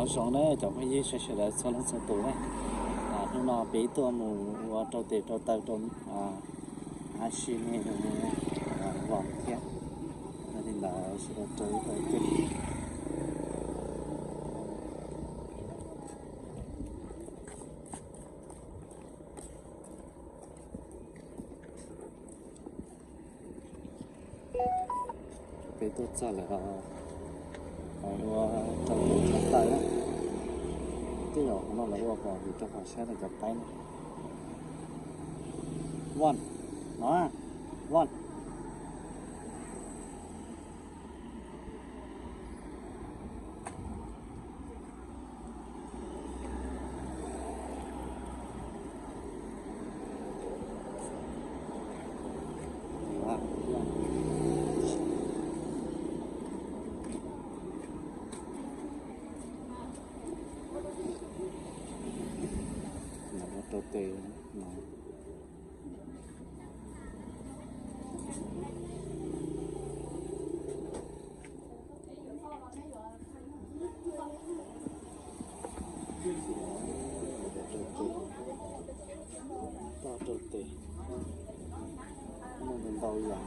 Nyob zoo na cov phooj ywg sawv daws txhua leej txhua tus na, hnub no peb tuaj mus ua rau tes rau taw rau av si ne, los thiab. Li ntawd sawv daws rau ib qho twg. Peb tuaj txog lawm, ua rau tes rau taw na. Tej zaum no lawv ua kom vim rau qhov saib rau cov qaib na. Von, no, Von. Rau tes no. Toj rau tes, muaj ntau yam.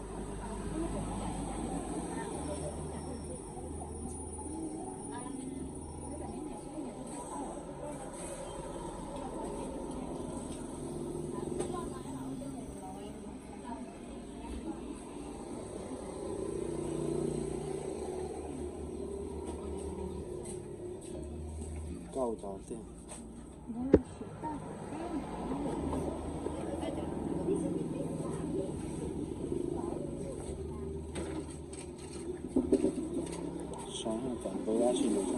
Kauj cov tiag. Saib cov npawb dab tsi lus.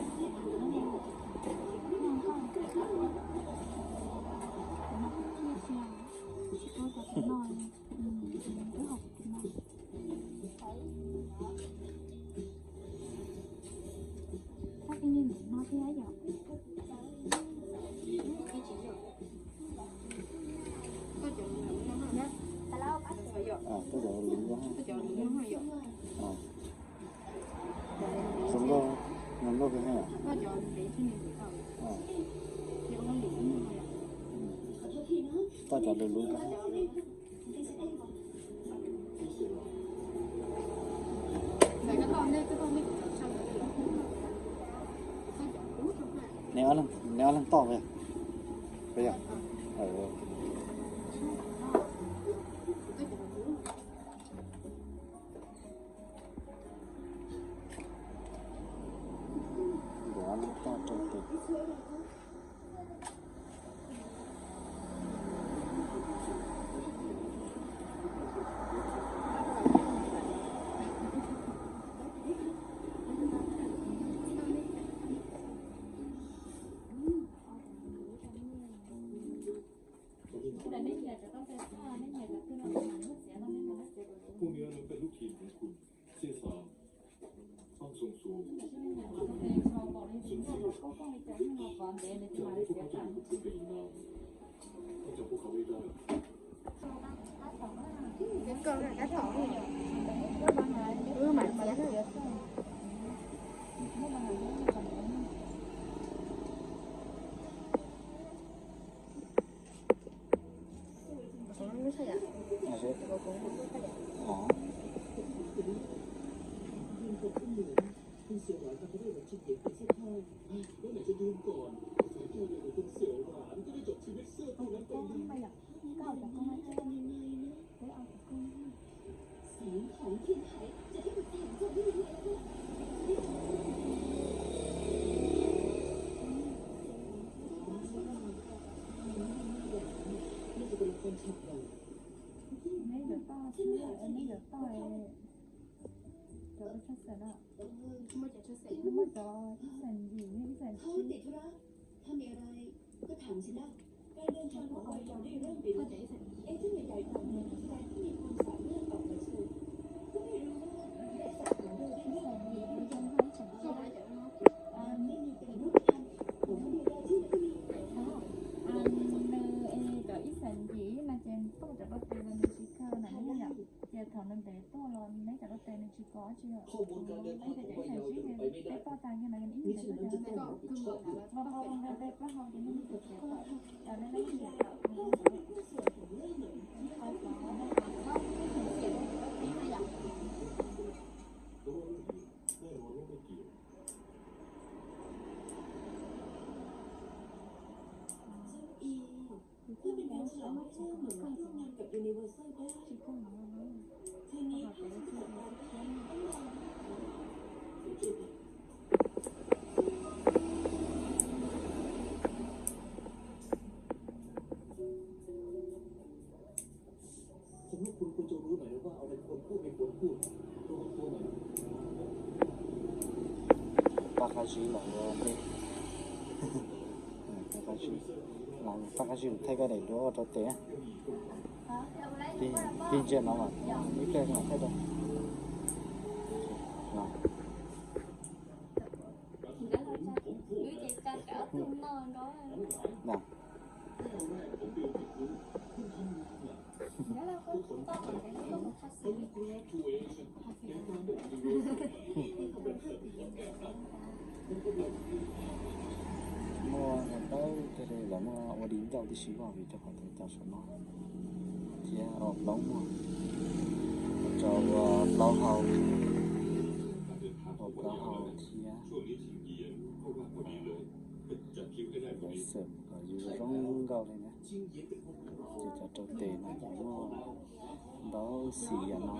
Koj cov lus no, koj cov lus no yom. Zoo nkauj, zoo nkauj kawg heev. Koj cov lus lus kawg. Neb ob leeg toj puas yog? Neb ob leeg toj rau tes. Neb yuav toj, neb yuav toj cov ua tshaj xeem na. Muaj cov ib xeem yim, ib xeem tsib. Nws cov ib xeem yim mas ces tuaj cov rau tes los nws tsis kawg na yom. Ces thaum nws ntev tuaj los neb cov rau tes nws tsis kawg tsis yom. Neb cov ib xeem tsib ces nws Paj qab zib los ua ntej. Paj qab zib, paj qab zib thaij koj daim duab rau tes. Tib ntsia no mas ib pliag mam thaij rau. Muaj tawb tiag li, lawv muaj ua di ncauj tib si voj vim rau qhov tias cov saum no thiab ua plaub muag, cov ua plaub hau, ua plaub hau thiab. Lawv xwm kom yus zoo nkauj li na. Ces cov rau tes no ces muaj ntau xim yam no.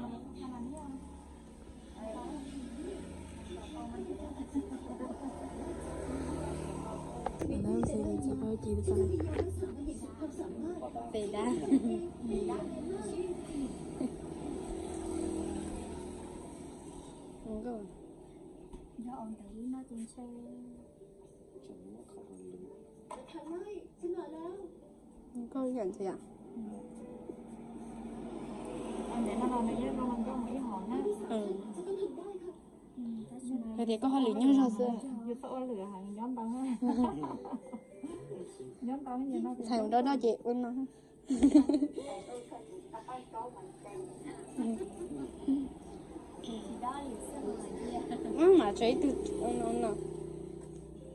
Tes dab. Nkauj ntawm lub no ces ntshe Nkauj ib yam ntxiv. Hais tias koj hauj lwm nyuaj zog xwb. Txhais mus do do ces ua no. Maj mam tso ib tug no no.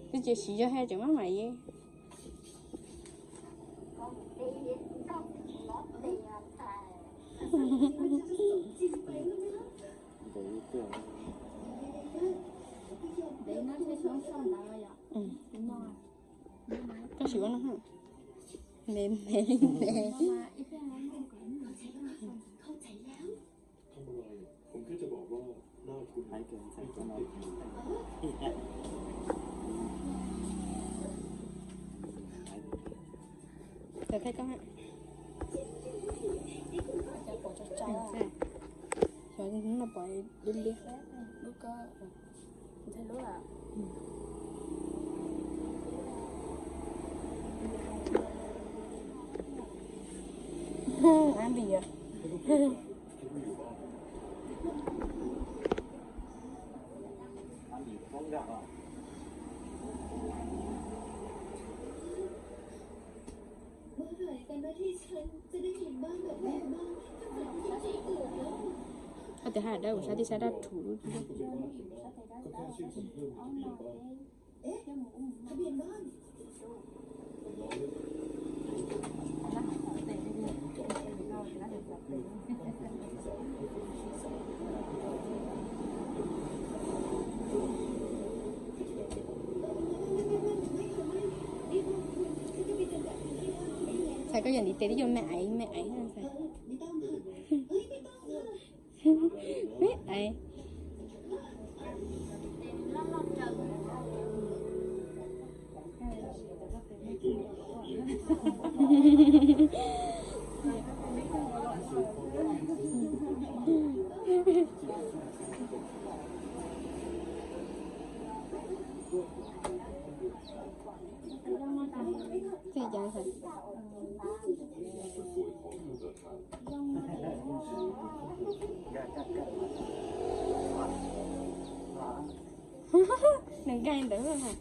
Twb tsis siv zog thiab, tseem maj mam yeej. Koj sim ua no. Me me li me. Cov thej koj ha. Xyov no pom liab liab. Ab npis yom. Koj tes haj dawb kuv sab tib sab dab rhuv. Xav koj yog ntiv tes twb yuav me aiv me aiv xav. Me aiv. Tej cav ntawd. Nws nkag ntawd.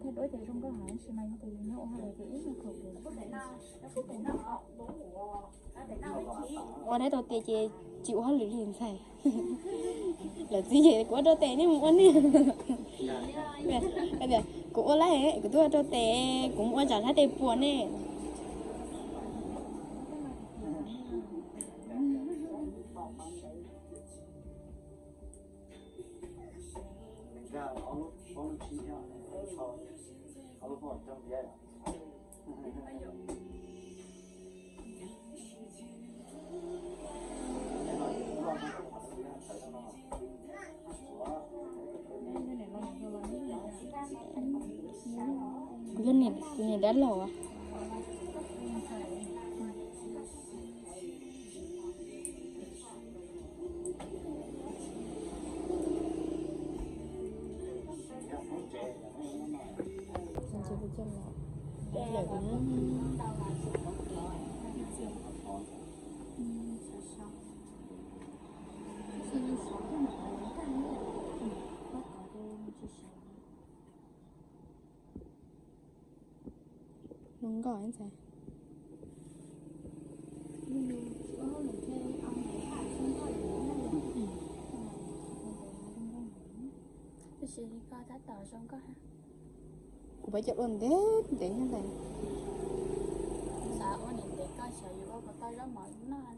Ua dab rau tes ces tsis ua hauj lwm li ntxhais. Lawv txiv ces kuv ua rau tes nej mus ua nej. Kuv ua lawm, kuv twb ua rau tes, kuv mus ua tsam sab tes puas nej. Kuv yog niam, kuv niam dab laug. Zoo nkauj ntxhais. Tab sis koj tab tom zoo nkauj. Kuv pab cov ua ntev ntev nyob ntawd. Xav ua niam ntev koj xav yuav ua kom tau zaub mov noj.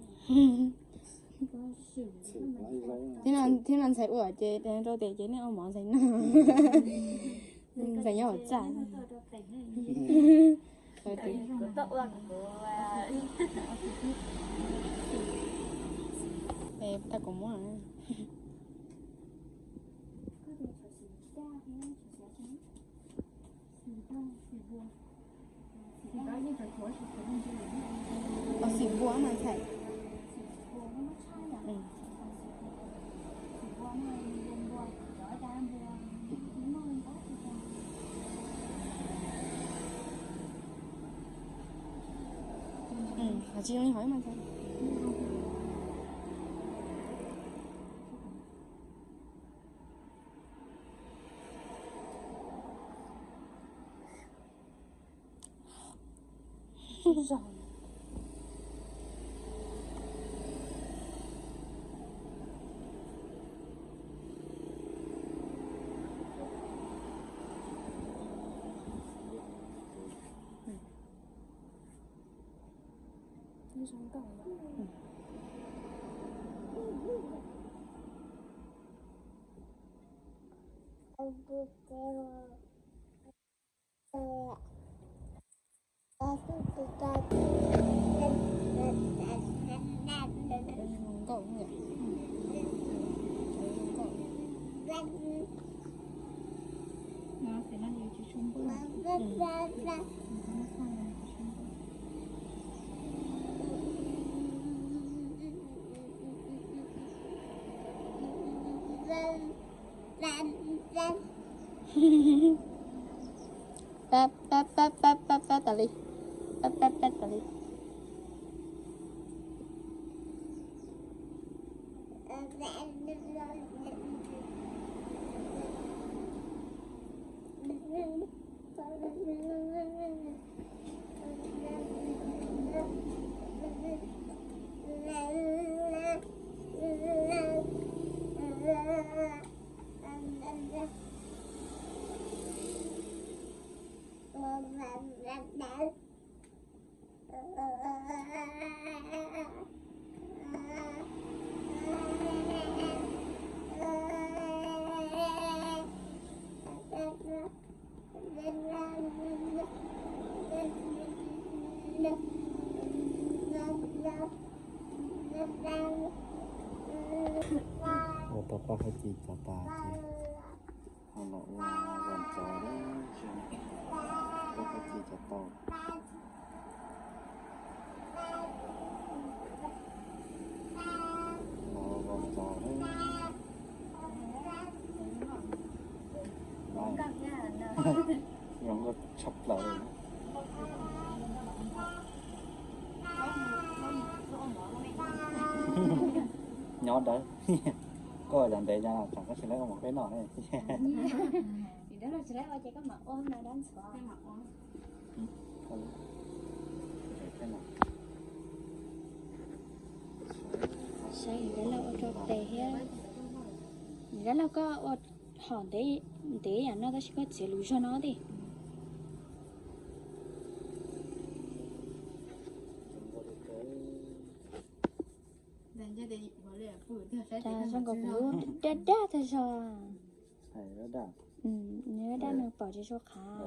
Thiab no ntxhais ua ces rau tes ces nej ua mov ntxhais noj. Ntxhais nyob hauv txaj. Tau kuv muab. Xim npua mas ntxhais. Tsis zoo li hov mas ntxhais. Pab, pab, pab, pab, pab, pab tas li. Pab, pab, pab tas li. Ua tau pab hab ci cov tas ces ho los ua zos tsov, pab hab ci cov tau. Los zos tsov. Zoo nkauj tshaj plaws li. Nyob dawb. Koj yog ntev no tsam koj tsis lab ua mov peb noj ne. Dab laug tsis laib ua ces koj mam ua no dab ntxhuav. Saib dab laug ua rau tes thiab. Dab laug koj ua hom ntev, ntev yam no tab sis koj txiav lus zog no thiab. Zoo nkaus kuv daj daj tag zog. Nws daj nws pom tsis tshua qhav.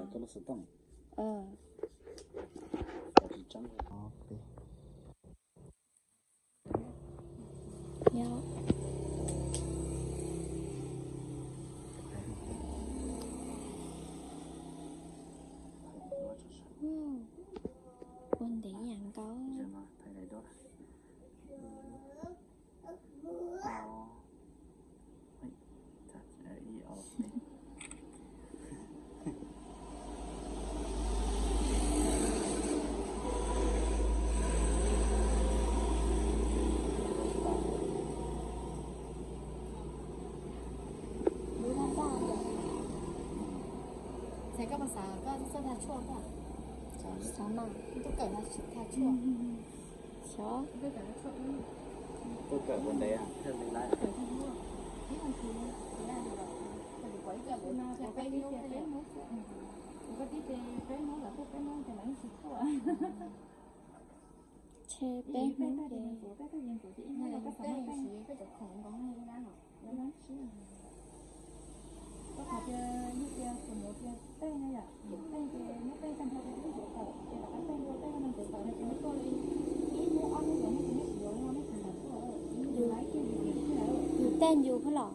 Ua ntev yam nkaus. Txhais koj puas xav koj txawj tha tshuaj koj? Xav mas. Tuaj kawm tha tshuaj. Tuaj kawm ua ntev. Tshe peb hnub ces yus tej yus phab los.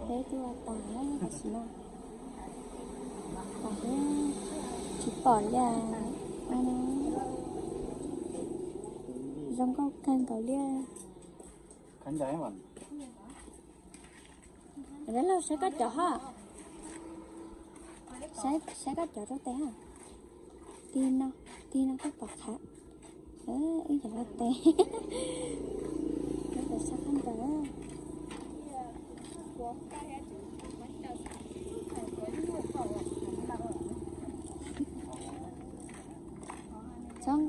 Peb tuaj tas tam sim no, peb tsis pom li. Zoo nkauj kawg nkaus li. Dab laug saib koj cov hos. Saib koj cov rau tes hos. Tig no, tig no koj pom qhav. Ib yam li tes. Koj tes sab qab ntawd. Txhob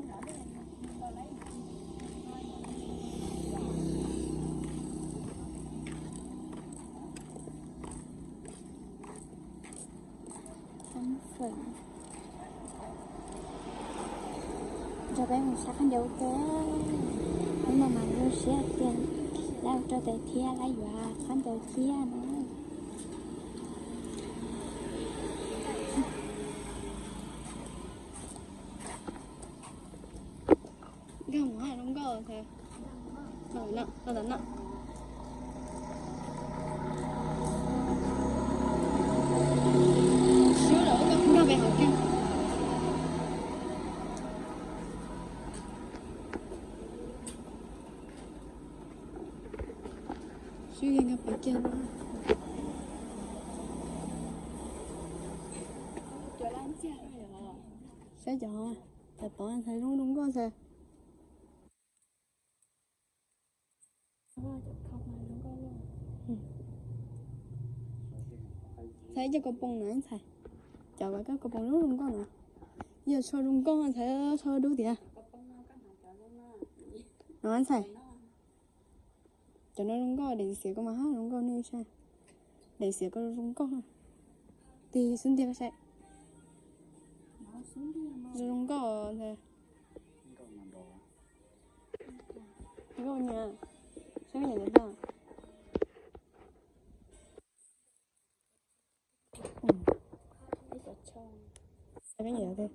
Nrog peb mus sab qab ncaws ua ke. Hnub no mas zoo siab tiag, lawv ua rau tes thiab lawv yuav qab ncaws thiab na. Nkag mus hais zoo nkauj thiab. Nkag mus hais zoo nkauj thiab. Swb lawm nkag pem hauv kiag. Swb nkag pem kiag. Saib cov, cov tod ntxhais zoo zoo nkauj ntxhais. Ntxhais ib co kaus poom na ntxhais. Cov uas koj kaus poom zoo zoo nkauj na. Yog tsho zoo nkauj ntxhais, tsho dub tiag. No ntxhais. Cov no zoo nkauj, daim xiav koj mas hab zoo nkauj nej saib. Daim xiav koj zoo nkauj. Tig xub ntiag koj saib. Zoo zoo nkauj ntxhais. Nkauj nyab, saib koj yam ntawd. Koj nyiam tiag.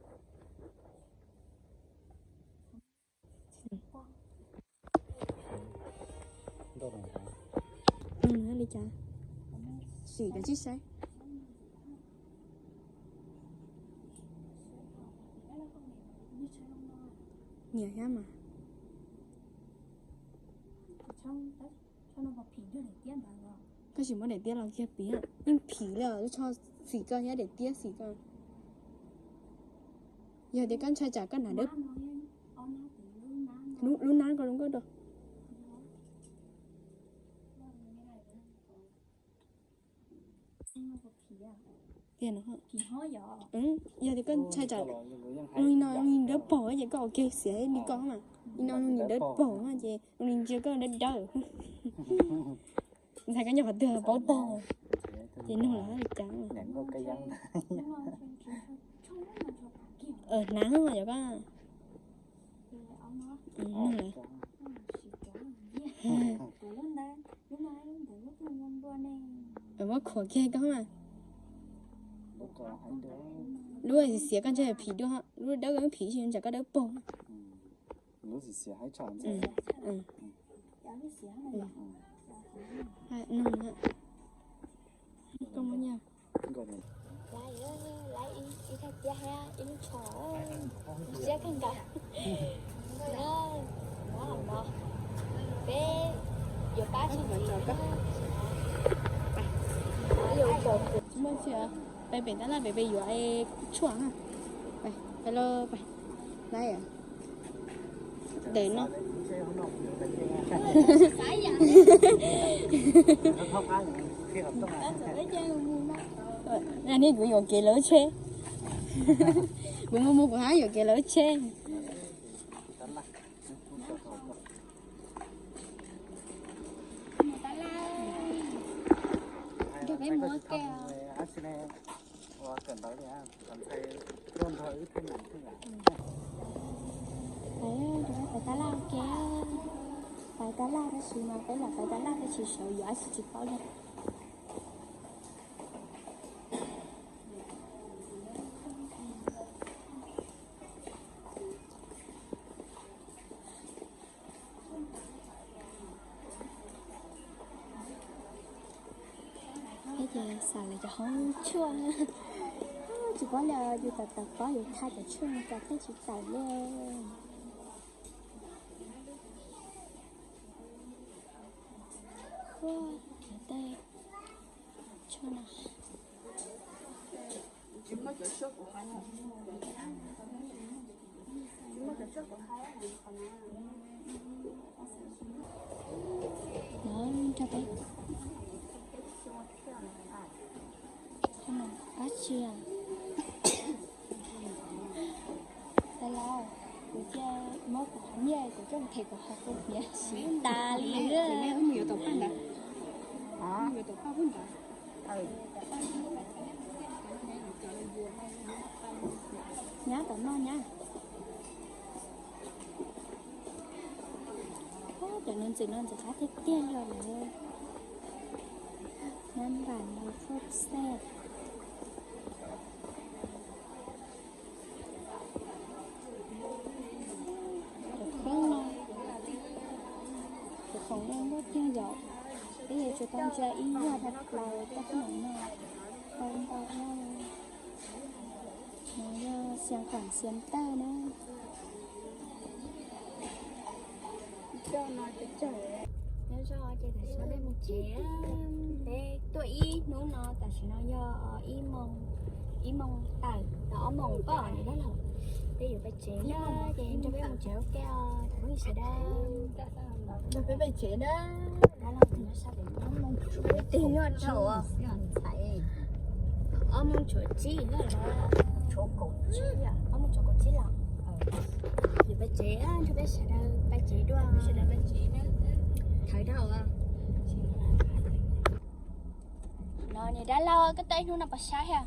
Li cas? Sim cov tsib saib. Nyiam thiab mas. Koj tsis muab daim tiab los kiag piv, yeej phim li os, lub tsho xim koj thiab daim tiab xim koj. Yog tias koj ntshai tsam koj hnav dawb, lub nab koj zoo nkauj dua. Tiag no. Yog tias koj ntshai tsam, li no li dawb paug ces koj ua kiag xiav li koj mas. Li no li dawb paug ces li ntsia koj dawb dawb. Ntshai koj nyob qhov twg paub tag. Ces nug lawv li cas. Hnav yog koj. Muab khuam kiag koj mas. Lub xiav koj ntshai phim dua, lub dawb koj phim tsis tsam koj dawb paug. Koj muab nyiaj. Siab kawg nkaus. Peb yuav pab tsis txiv. Muaj tsi, peb pem tab laj pem peb yuav tshuaj. Peb los peb lawm. Ntawm no. Neb kuv yuam kev lawv tsheb. Kuv mus mus kuv hab yuam kev lawv tsheb. Nrog peb mus ua ke. Peb tab laj ua ke. Peb tab laj tab sis mas peb lam peb tab laj tab sis sawv yuav tsis tsis paub li. Peb ces xav lawv cov hoob tshuaj. Tsis paub li, yus tawm tawm pob yus tha cov tshuaj no cas tej tsis tawm li. Tej tshuaj no. Nov nrog peb. Dab tsi? Tais laus, kuv cia muab kuv qhov nyiaj kuv coj them kuv qhov kuv niam siv tas li. Nyab tom no nyab. Cov no ntxim no ntxim qab tiag tiag li lawm. Nab npam no phoj xej. Cov khoom no, cov khoom no muaj tiag yom. Peb yuav tsum tau ntsia ib yam dhau plaws rau qhov no. Tau ntau no. No yog xiam khoom xiam tawj na. Nyob zoo ces tam sim no peb mus tsev, peb tuaj ib hnub no tam sim no yog ib moos, ib moos tawm tau ob moos poj niam dab laug. Peb yuav pais tsev na, ces nrog peb mus tsev ua ke os cov phooj ywg sawv daws. Nrog peb pais tsev na. Tig nyuaj tshuav, ob moos tshuav tsib na, ob moos tshuav kaum tsib los. Yuav pais tsev, nrog peb sawv daws pais tsev dua, sawv daws pais tsev na. Thawv dhau. No niam dab laug, koj tuaj ib hnub no puas sab thiab?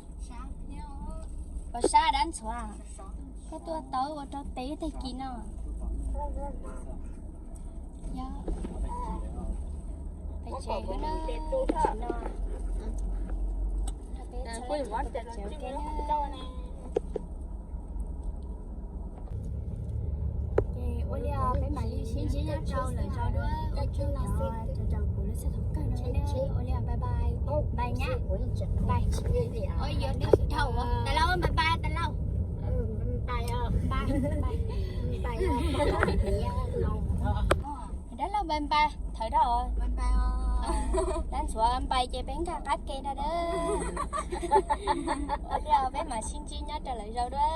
Puas sab dab ntxhuav? Koj tuaj tau ua rau peb tag kis no. Yog pais tsev no, peb tsev ua ke na. Ntsib nyob rau lawm zos dua, ua tsaug, ua tsaug kuv lub sij hawm kawg no, ua li bye bye, bye nyab, bye. Ua yuav thawm dhau, tas lauj, bye bye, tas lauj. Dab laug bye bye, thawm dhau. Dab ntxuav bye ces peb nkag qab ke na dab. Ua li peb mam sib ntsib nyob rau lawm zos dua.